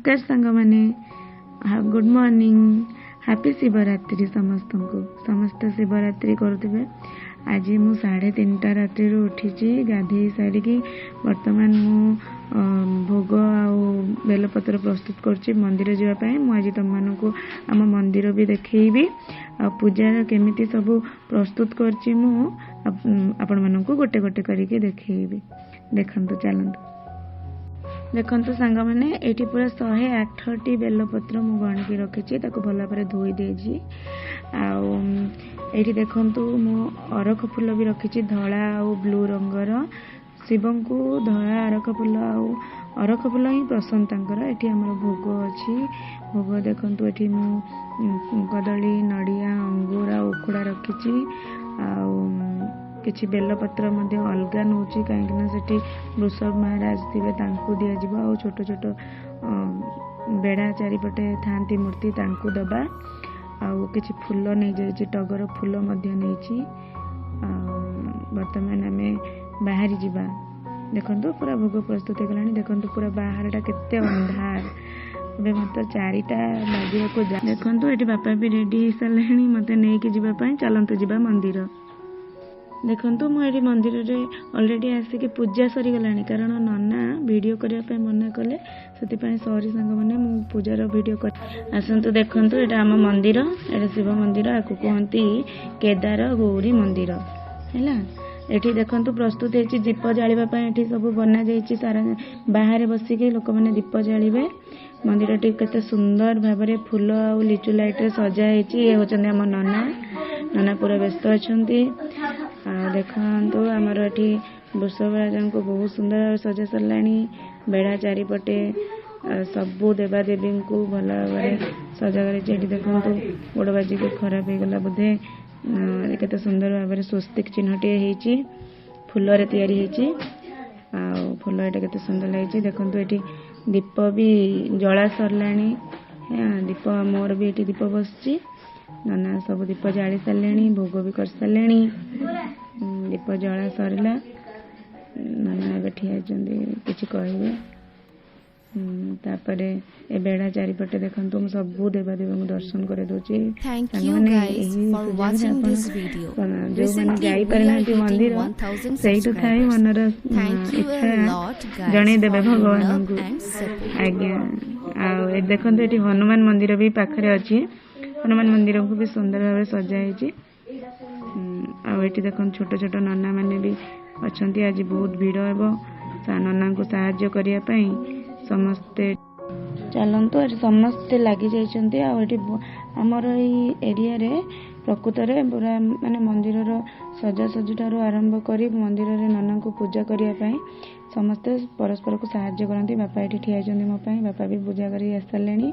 ନମସ୍କାର ସାଙ୍ଗମାନେ, good morning, happy Shivaratri ସମସ୍ତଙ୍କୁ। ସମସ୍ତେ ଶିବରାତ୍ରି କରୁଥିବେ। ଆଜି ମୁଁ 3:30 ରାତିରୁ ଉଠିଛି, ଗାଧେଇ ସାରିକି ବର୍ତ୍ତମାନ ମୁଁ ଭୋଗ ଆଉ ବେଲପତ୍ର ପ୍ରସ୍ତୁତ କରୁଛି ମନ୍ଦିର ଯିବା ପାଇଁ। ମୁଁ ଆଜି ତମମାନଙ୍କୁ ଆମ ମନ୍ଦିର ବି ଦେଖେଇବି ଆଉ ପୂଜାର କେମିତି ସବୁ ପ୍ରସ୍ତୁତ କରିଛି ମୁଁ ଆପଣମାନଙ୍କୁ ଗୋଟେ ଗୋଟେ କରିକି ଦେଖେଇବି। ଦେଖନ୍ତୁ, ଚାଲନ୍ତୁ ଦେଖନ୍ତୁ ସାଙ୍ଗମାନେ, ଏଇଠି ପୁରା 108ଟି ବେଲପତ୍ର ମୁଁ ଗଣିକି ରଖିଛି, ତାକୁ ଭଲ ଭାବରେ ଧୋଇ ଦେଇଛି। ଆଉ ଏଇଠି ଦେଖନ୍ତୁ ମୁଁ ଅରଖ ଫୁଲ ବି ରଖିଛି, ଧଳା ଆଉ ବ୍ଲୁ ରଙ୍ଗର। ଶିବଙ୍କୁ ଧଳା ଅରଖ ଫୁଲ ଆଉ ଅରଖ ଫୁଲ ହିଁ ପସନ୍ଦ ତାଙ୍କର। ଏଠି ଆମର ଭୋଗ ଅଛି, ଭୋଗ ଦେଖନ୍ତୁ ଏଠି ମୁଁ କଦଳୀ, ନଡ଼ିଆ, ଅଙ୍ଗୁର ଆଉ ଉଖୁଡ଼ା ରଖିଛି। ଆଉ କିଛି ବେଲପତ୍ର ମଧ୍ୟ ଅଲଗା ନେଉଛି, କାହିଁକିନା ସେଠି ବୃଷଭ ମହାରାଜ ଥିବେ, ତାଙ୍କୁ ଦିଆଯିବ। ଆଉ ଛୋଟ ଛୋଟ ବେଢ଼ା ଚାରିପଟେ ଥାଆନ୍ତି ମୂର୍ତ୍ତି, ତାଙ୍କୁ ଦେବା। ଆଉ କିଛି ଫୁଲ ନେଇଯାଇଛି, ଟଗର ଫୁଲ ମଧ୍ୟ ନେଇଛି। ଆଉ ବର୍ତ୍ତମାନ ଆମେ ବାହାରି ଯିବା। ଦେଖନ୍ତୁ ପୁରା ଭୋଗ ପ୍ରସ୍ତୁତ ହେଇଗଲାଣି। ଦେଖନ୍ତୁ ପୁରା ବାହାରଟା କେତେ ଅନ୍ଧାର, ଏବେ ମାତ୍ର 4ଟା ବାଜିବାକୁ ଯା। ଦେଖନ୍ତୁ ଏଠି ବାପା ବି ରେଡି ହେଇସାରିଲେଣି ମୋତେ ନେଇକି ଯିବା ପାଇଁ। ଚାଲନ୍ତୁ ଯିବା ମନ୍ଦିର। ଦେଖନ୍ତୁ ମୁଁ ଏଠି ମନ୍ଦିରରେ ଅଲରେଡ଼ି ଆସିକି ପୂଜା ସରିଗଲାଣି, କାରଣ ନନା ଭିଡ଼ିଓ କରିବା ପାଇଁ ମନା କଲେ, ସେଥିପାଇଁ ସରି ସାଙ୍ଗମାନେ, ମୁଁ ପୂଜାର ଭିଡ଼ିଓ କରି। ଆସନ୍ତୁ ଦେଖନ୍ତୁ ଏଇଟା ଆମ ମନ୍ଦିର, ଏଇଟା ଶିବ ମନ୍ଦିର, ଆକୁ କୁହନ୍ତି କେଦାର ଗୌରୀ ମନ୍ଦିର। ହେଲା, ଏଠି ଦେଖନ୍ତୁ ପ୍ରସ୍ତୁତ ହେଇଛି ଦୀପ ଜାଳିବା ପାଇଁ, ଏଠି ସବୁ ବନାଯାଇଛି, ସାରା ବାହାରେ ବସିକି ଲୋକମାନେ ଦୀପ ଜାଳିବେ। ମନ୍ଦିରଟି କେତେ ସୁନ୍ଦର ଭାବରେ ଫୁଲ ଆଉ ଲିଚୁ ଲାଇଟ୍ରେ ସଜା ହେଇଛି। ଇଏ ହେଉଛନ୍ତି ଆମ ନନା, ନନା ପୁରା ବ୍ୟସ୍ତ ଅଛନ୍ତି। ଆଉ ଦେଖନ୍ତୁ ଆମର ଏଠି ବୃଷଭ ରାଜାଙ୍କୁ ବହୁତ ସୁନ୍ଦର ଭାବରେ ସଜା ସରିଲାଣି। ବେଢ଼ା ଚାରିପଟେ ସବୁ ଦେବାଦେବୀଙ୍କୁ ଭଲ ଭାବରେ ସଜା କରିଛି। ଏଠି ଦେଖନ୍ତୁ ଗୋଡ଼ ବାଜିକି ଖରାପ ହେଇଗଲା ବୋଧେ, କେତେ ସୁନ୍ଦର ଭାବରେ ସ୍ୱସ୍ତିକ ଚିହ୍ନଟିଏ ହେଇଛି, ଫୁଲରେ ତିଆରି ହେଇଛି। ଆଉ ଫୁଲ ଏଇଟା କେତେ ସୁନ୍ଦର ଲାଗିଛି। ଦେଖନ୍ତୁ ଏଠି ଦୀପ ବି ଜଳା ସରିଲାଣି। ଦୀପ ମୋର ବି ଏଠି ଦୀପ ବସିଛି। ନନା ସବୁ ଦୀପ ଜାଳି ସାରିଲେଣି, ଭୋଗ ବି କରିସାରିଲେଣି। ଦୀପ ଜଳା ସରିଲା, ନନା ଏବେ ଠିଆ ହେଇଛନ୍ତି, କିଛି କହିବେ। ତାପରେ ଏ ବେଢ଼ା ଚାରିପଟେ ଦେଖନ୍ତୁ ମୁଁ ସବୁ ଦେବାଦେବୀଙ୍କୁ ଦର୍ଶନ କରିଦେଉଛି। ସାଙ୍ଗମାନେ, ଏହି ସୁଯୋଗରେ ଆପଣ ଯେଉଁମାନେ ଯାଇପାରିନାହାନ୍ତି ମନ୍ଦିର, ସେଇଠୁ ଥାଇ ମନର ଇଚ୍ଛା ଜଣେଇଦେବେ ଭଗବାନଙ୍କୁ। ଆଜ୍ଞା। ଆଉ ଏ ଦେଖନ୍ତୁ ଏଠି ହନୁମାନ ମନ୍ଦିର ବି ପାଖରେ ଅଛି, ହନୁମାନ ମନ୍ଦିରକୁ ବି ସୁନ୍ଦର ଭାବରେ ସଜା ହେଇଛି। ଆଉ ଏଠି ଦେଖନ୍ତୁ ଛୋଟ ଛୋଟ ନନା ମାନେ ବି ଅଛନ୍ତି। ଆଜି ବହୁତ ଭିଡ଼ ହେବ, ନନାଙ୍କୁ ସାହାଯ୍ୟ କରିବା ପାଇଁ ସମସ୍ତେ ଚାଲନ୍ତୁ। ଏଠି ସମସ୍ତେ ଲାଗି ଯାଇଛନ୍ତି। ଆଉ ଏଠି ଆମର ଏଇ ଏରିଆରେ ପ୍ରକୃତରେ ପୁରା ମାନେ ମନ୍ଦିରର ସଜାସଜି ଠାରୁ ଆରମ୍ଭ କରି ମନ୍ଦିରରେ ନନାଙ୍କୁ ପୂଜା କରିବା ପାଇଁ ସମସ୍ତେ ପରସ୍ପରକୁ ସାହାଯ୍ୟ କରନ୍ତି। ବାପା ଏଠି ଠିଆ ହେଇଛନ୍ତି ମୋ ପାଇଁ, ବାପା ବି ପୂଜା କରି ଆସିସାରିଲେଣି।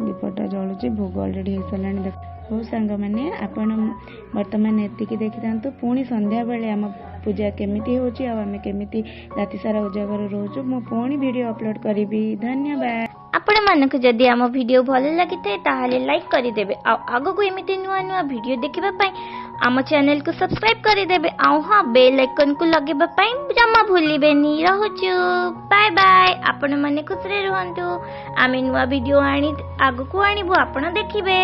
ଦୀପଟା ଜଳୁଛି, ଭୋଗ ଅଲରେଡ଼ି ହେଇସାରିଲାଣି। ଦେଖ ହଉ ସାଙ୍ଗମାନେ, ଆପଣ ବର୍ତ୍ତମାନ ଏତିକି ଦେଖିଥାନ୍ତୁ। ପୁଣି ସନ୍ଧ୍ୟାବେଳେ ଆମ ପୂଜା କେମିତି ହେଉଛି ଆଉ ଆମେ କେମିତି ରାତି ସାରା ଉଜାଗର ରହୁଛୁ, ମୁଁ ପୁଣି ଭିଡ଼ିଓ ଅପଲୋଡ଼ କରିବି। ଧନ୍ୟବାଦ। ଆପଣମାନଙ୍କୁ ଯଦି ଆମ ଭିଡ଼ିଓ ଭଲ ଲାଗିଥାଏ ତାହେଲେ ଲାଇକ୍ କରିଦେବେ, ଆଉ ଆଗକୁ ଏମିତି ନୂଆ ନୂଆ ଭିଡ଼ିଓ ଦେଖିବା ପାଇଁ ଆମ ଚ୍ୟାନେଲକୁ ସବସ୍କ୍ରାଇବ୍ କରିଦେବେ। ଆଉ ହଁ, ବେଲ୍ ଆଇକନ୍କୁ ଲଗାଇବା ପାଇଁ ଜମା ଭୁଲିବେନି। ରହୁଛୁ, ବାଏ ବାଏ। ଆପଣମାନେ ଖୁସିରେ ରୁହନ୍ତୁ। ଆମେ ନୂଆ ଭିଡ଼ିଓ ଆଣି ଆଗକୁ ଆଣିବୁ, ଆପଣ ଦେଖିବେ।